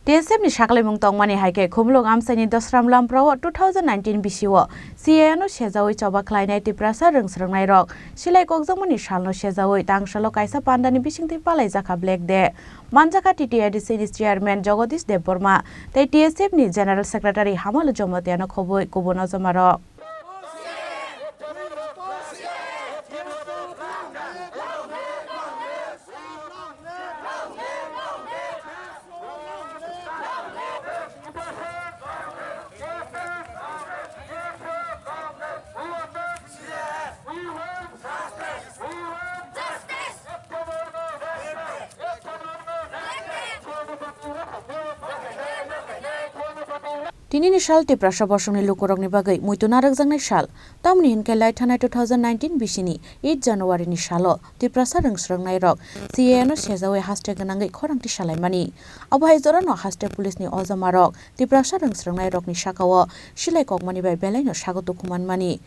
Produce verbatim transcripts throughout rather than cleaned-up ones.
T S F ni saklaimung tongmani hai khe Khumulwng amchaini Dosram Lamprao two thousand nineteen bisio C A A no sejaui choba khlainai Tiprasa rwngsrwngnairok silai kokjakmani salno sejaui tangsalo kaisa pandani bisingtwi palaijak kha Black Day. Manjakha T T A D C ni chairman Jagadish Debbarma tei T S F ni general secretary Hamalu Jamatia no khobwi kubun ojomarok. Tinini sal Tiprasa bosongni lukurokni bagwi muitu narwkjaknai sal. Tamoni hinkhe lai thanai two thousand nineteen bisini eight January ni salo Tiprasa rwngsrwngnairok C A A no sejaui haste gwnangwi khorang tisalaimani. Abo hai jorano haste police ni ojomarok Tiprasa rwngsrwngnairokni sakao silai kokmani bai belaino sago tukhumanmani.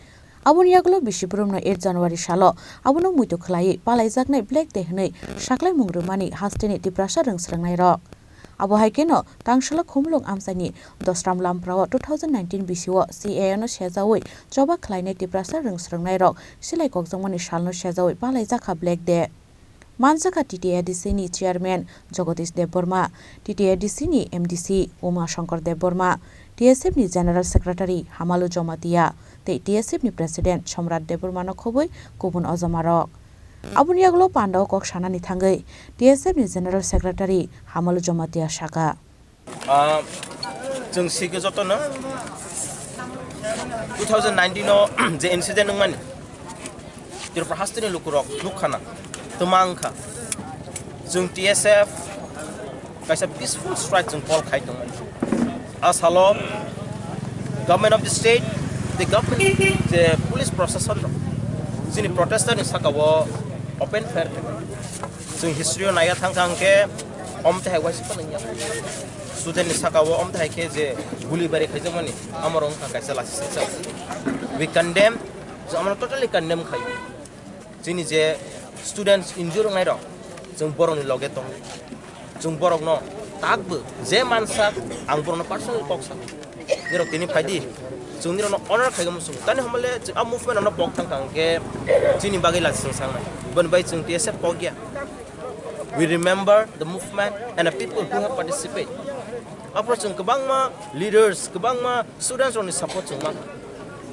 Aboni yagulo bisi borokno eight January salo abono muitu khlaiwi palaijaknai Black Day hwnwi saklaimung rwmani hasteni Tiprasa rwngsrwngnairok. Abo hai kheno tangsalo Khumulwng amchaini Dosram Lamprao two thousand nineteen bisio C A A no sejaui choba khlainai Tiprasa rwngsrwngnairok silai kokjakmani salno sejaui palaijak kha Black Day. Manjakha T T A D C ni chairman Jagadish Debbarma, T T A D C ni M D C Uma Shankar Debbarma, T S F ni general secretary Hamalu Jamatia tei T S F ni president Somrat Debbarma no khobwi kubun ojomarok. Aboni yagulo pandao kok sanani thangwi T S F ni general secretary Hamalu Jamatia saka. Ah, chwng sikhe jotono two thousand nineteen o je incident wngmani, Tripura hasteni lukurok nukkhana, twma wngkha. Chwng T S F kaisa peaceful strike chwng call khai tongmani. A salo government of the state, the government, je police proshashan rok chini protester ni saka o open fire khai. Chwng history o naiya thang thang khe, om tei hai waisa phano wngya. Student ni saka o om tei hai khe je guli bari khaijakmani, amo rok wngkha kaisa lachi sijak. We condemn, chwng amo totally condemn khai. Chini je students injure wngnai rok, chwng borok ni loge tongo. Chwng borok no takbo je mansa, ang borok no personally kok sa. Nirok tini phaidi, chwng nirok no honor khai muchung. Tani hamle chwng a movement no pok thang thang khe chini bagwi lachi chwng sangnai. Boni bai chwng T S F pok ya. We remember the movement and the people who have participated. Aphuru chwng kwbangma leaders, kwbangma students rokni support chwng mankha,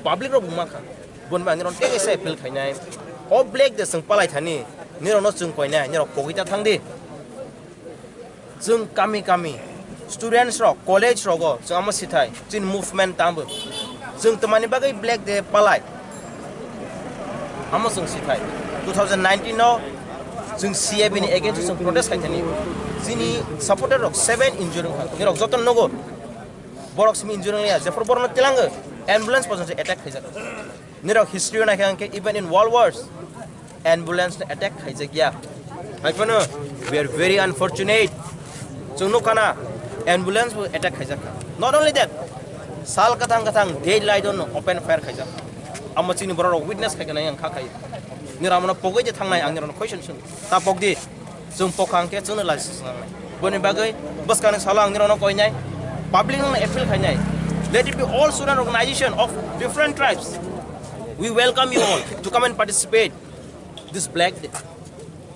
public rok bo mankha. Boni bai nirok tei kaisa appeal khainai. O Black Day chwng palai thani, nirok no chwng koinai, nirok pogwi ta thang di. Chwng kami kami, students rok, college rogo chwng amo sithai, chini movement tambo. Chwng twmani bagwi Black Day palai. Amo chwng sithai. Two thousand nineteen no chwng C A B ni against chwng protest khai thani. Chini supporter rok seven injury wngkha. Nirok joto nogo. Borok simi injury wngya. Jephru borokno tilango ambulance porjonto attack khaijak. Nirok history o naikha hwnkhe even in world wars ambulance no attack khaijakya. Hai phano we are very unfortunate. Chwng nukha na ambulance bo attack khaijakha. Not only that, sal kathang kathang daylight o no open fire khaijakha. Amo chini borok rok witness khaikha nai ang kha khai. Nirok amo no pogwi je thangnai ang nirok no question swn ta pok di. Chwng pokha hwnkhe chwngno lachi swngnai. Boni bagwi bwskangni salo ang nirokno koinai, public no appeal khainai. Let it be all student organization of different tribes. We welcome you all to come and participate this Black Day.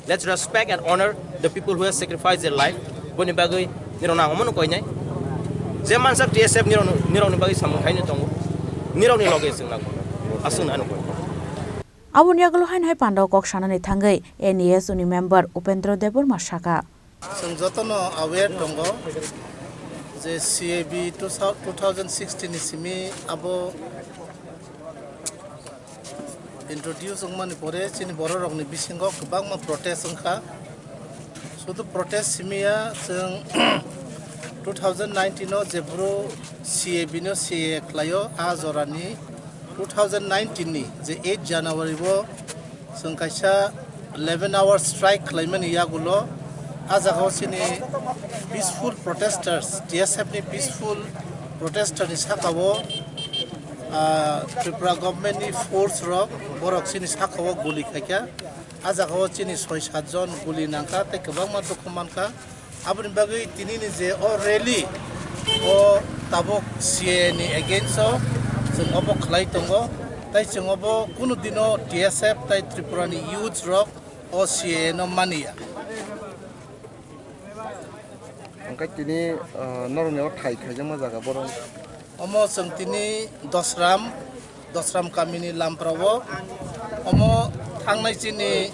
Let's respect and honor the people who have sacrificed their life. Boni bagwi nirokno ang omono koinai. Je mansak T S F nirokno, nirokni bagwi samung khaino tongo. Nirokni loge chwng nango. Aswkno ano koi. Aboni yagulo haino hai pandao kok sanani thangwi N E S U ni member Upendra Debbarma saka. Chwng jotono aware tongo je C A B two thou-, two thousand sixteen ni simi abo introduce wngmani pore chini bororokni bisingo kwbangma protest wngkha. Sudu protest simi ya, chwng two thousand nineteen o jephru C A B no C A A khlaio, a jorani two thousand nineteen ni je eight January o chwng kaisa eleven hour strike khlaimani yagulo, a jagao chini peaceful protesters, T S F ni peaceful protester ni sakao, ah, Tripura government ni force rok borok chini sakao guli khaikha. A jagao chini soi sat jon guli nangkha tei kwbangma dukhu mankha. Aboni bagwi tinini je o rally, o tabuk C A A ni against o chwng obo khlai tongo, tai chwng obo kunu dino T S F tai Tripura ni youth rok o C A A no maniya. Hwnkhe tini, ah, norokni o thai khaijakma jaga borok. Omo chwng tini Dosram, Dosram kamini lamprao. Omo thangnai chini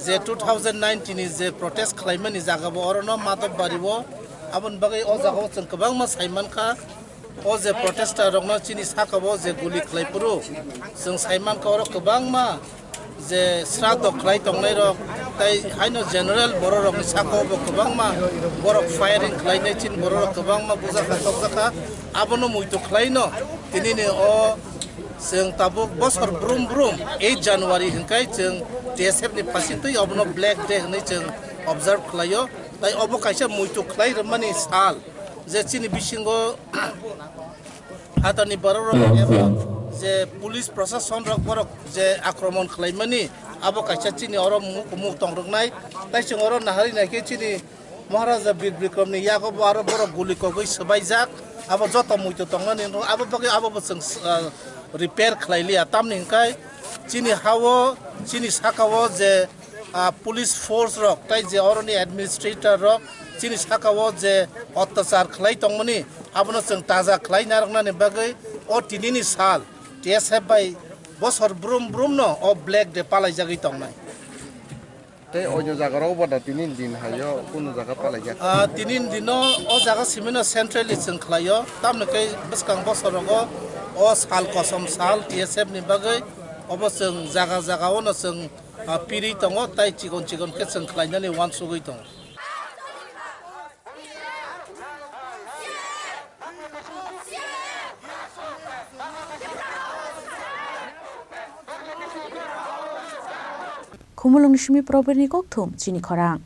je two thousand nineteen ni je protest khlaimani jaga bo orono Madhobari o. Aboni bagwi o jaga o chwng kwbangma saimankha. O je protester rokno chini saka o je guli khlai phuru chwng saimankha oro kwbangma je sraddho khlai tongnai rok, tai haino general borok rokni saka o bo kwbangma borok firing khlainai chini borok rok kwbangma bujakha tokjakha, abono muitu khlaino tinini o chwng tabuk bosor brum brum eight January hwnkhe chwng T S F ni phasi twi obono Black Day hwnwi chwng observe khlaio, tai obo kaisa muitu khlai rwmani sal je chini bisingo Hatani borok rok eba je police prosason rok borok je akromon khlaimani abo kaisa chini oro muk muk tong rwknai. Tai chwng oro nahari naikhe chini Maharaja Bir Bikram ni yago bo aro borok guli kogwi swbaijak. Abo joto muitu tongnani wngkha. Abo bagwi abo bo chwng, ah, repair khlai liya. Tamni hwnkhe chini ha-o, chini saka-o je ah, police force rok tai je oroni administrator rok chini saka o je ottachar khlai tongmani abono chwng taja khlai narwknani bagwi o tinini sal T S F bai bosor brum brum no o Black Day palaijagwi tongnai. Tei oino jaga rok bo da tini din haio kunu jaga palaijak. Ah, tini dino o jaga simino centrally chwng khlaio, tamni khe bwskang bosor rogo o sal kosom sal T S F ni bagwi obo chwng jaga jaga o no chwng ah, pirwi tongo, tai chikon chikon khe chwng khlainani uansugwi tongo. Khumulwng ni simi Probirni kokthum chini khorang.